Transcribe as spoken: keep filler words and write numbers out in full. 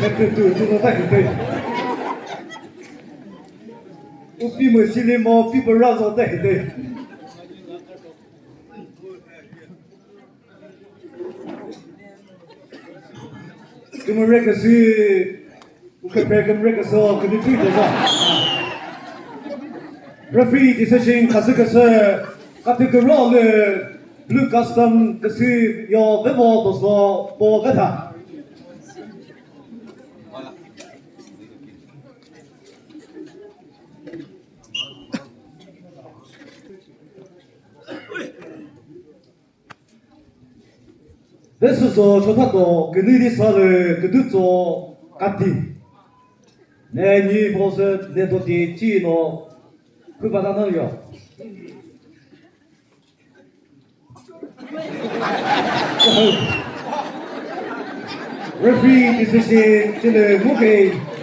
Chapter two, tu nota hite. Upi mo sili mo, pi bora zo ta hite. Kümüre küsü, ukepre kümüre küsü, künü tüy de za. Referee decision khasü küsü, katü kürolü, blue custom küsü, yo, vevo, dozo, po, gata. Vesuzo chothato künüdi salü küdütso kati. Ne ni bose ne doti chino kübata no yo. Referee decision chile muke.